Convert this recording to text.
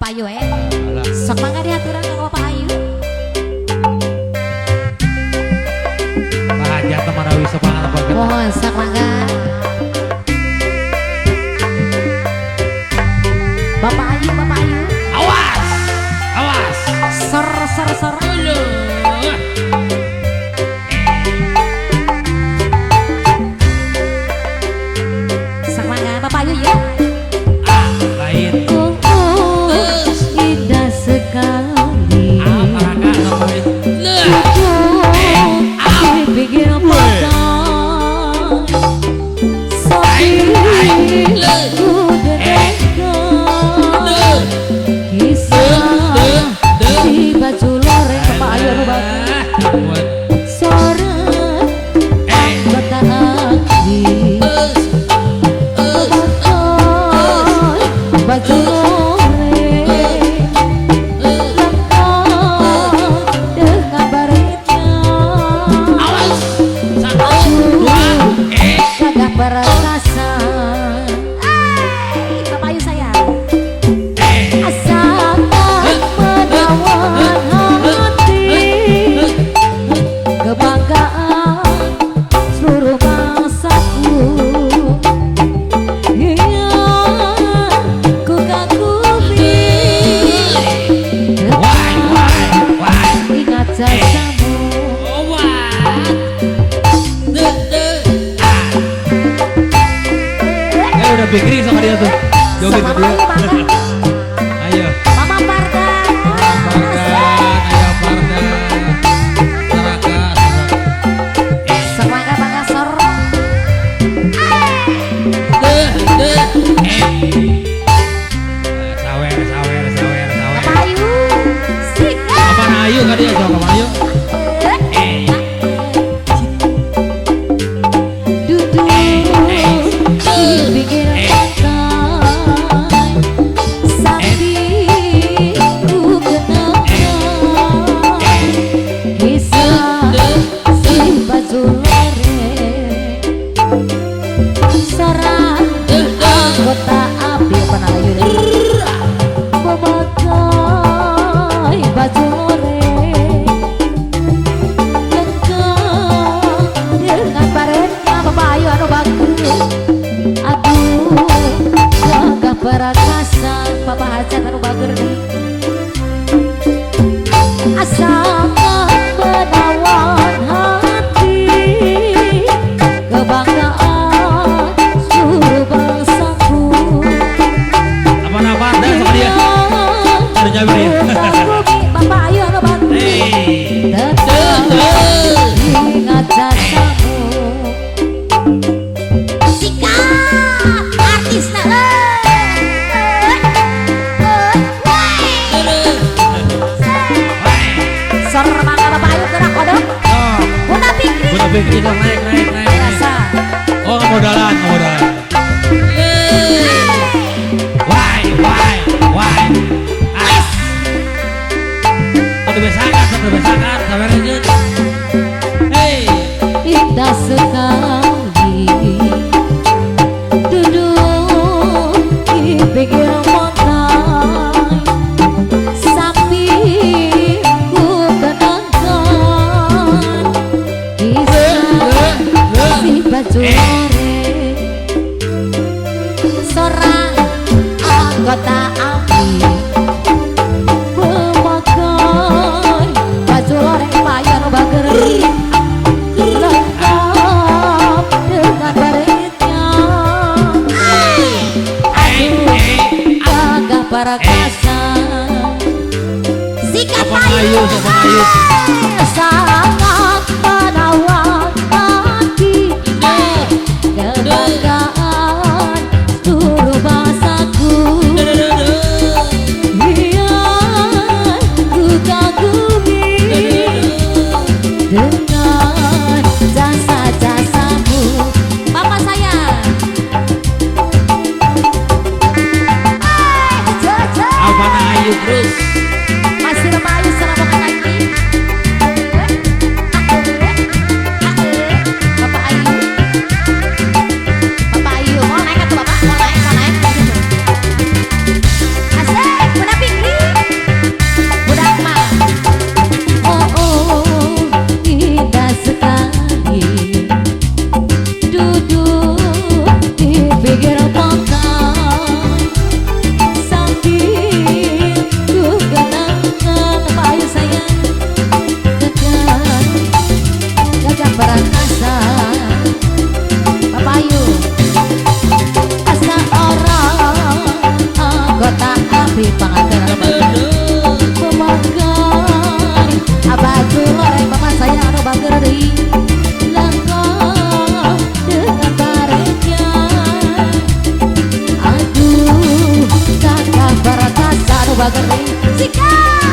Bapak Ayu eh. Sok mangga diaturan ka Bapak Ayu. Pak Hajat marawi semangat apa kita. Mohon sok mangga. Bapak Ayu, Bapak Ayu. Awas. Awas. Sor sor sor. Sok mangga Bapak Ayu ya. Ah, lain. Indah sekali. Ah, paraka sama itu. Di pinggir pantai. Sambil ku dengarkan kisah di baju loreng Bapak Ayu anu bagus. Sore anggota abdi memakai baju loreng lengkap dengan baretnya. Awas. 1 2 Gagah perkasa. Bapak Ayu sayang. Sangat menawan hati, kebanggaan seluruh bangsaku. Iya, ku kagumi. Why why why. Ingat jasamu. Ya udah pikir sama dia tuh. Joget Sama ke dia. Ayu, mangga. Ayo. Mama Fardan. Fardan, ayo Fardan. Saraka, saraka. Semangga mangga sor. Sawer, sawer, sawer, sawer. Bapak Ayu. Sikat. Kapan ayu ka dia sok kapan ayu? Duduk di pinggir pantai sambil ku kenangkan kisah si baju loreng seorang anggota abdi Ayu memakai baju loreng lengkap dengan baretnya. Bapak Ayu anu bagus. Aduh, gagah perkasa Bapak Hajat anu bager nih. Sangat menawan hati, kebanggaan seluruh bangsaku. Apa nama Fardan sama dia? Ada jawab dia. Kagumi Bapak Ayu anu bagus. Hey. Tetap ingat jasamu. Sikat artis na. Sor mangga Bapak Ayu gerak kodok. Oh, Bunda Pikri. Bunda Pikri dong, naik naik naik. Rasa. Oh, kemodalan, kemodalan. Why why why. Ah. Satu besakan, satu besakan, sawer aja. Hey. Indah sekali duduk di pinggir pantai sambil ku kenangkan kisah si baju loreng seorang anggota abdi memakai baju loreng payan bager lengkap dengan baretnya. Aduh, gagah perkasa. Sikat Sopan Ayu, sopan Ayu. Sangat menawan hati, kebanggaan seluruh bangsaku. Iya, ku kagumi dengan jasa-jasamu. Bapak sayang. Apa Ayu terus? Masih Bapak Ayu sama lagi. Bapak Ayu. Bapak Ayu mau naik atau Bapak? Mau naik, mau naik. Asik, Bunda Pikri. bager deui. Sikat.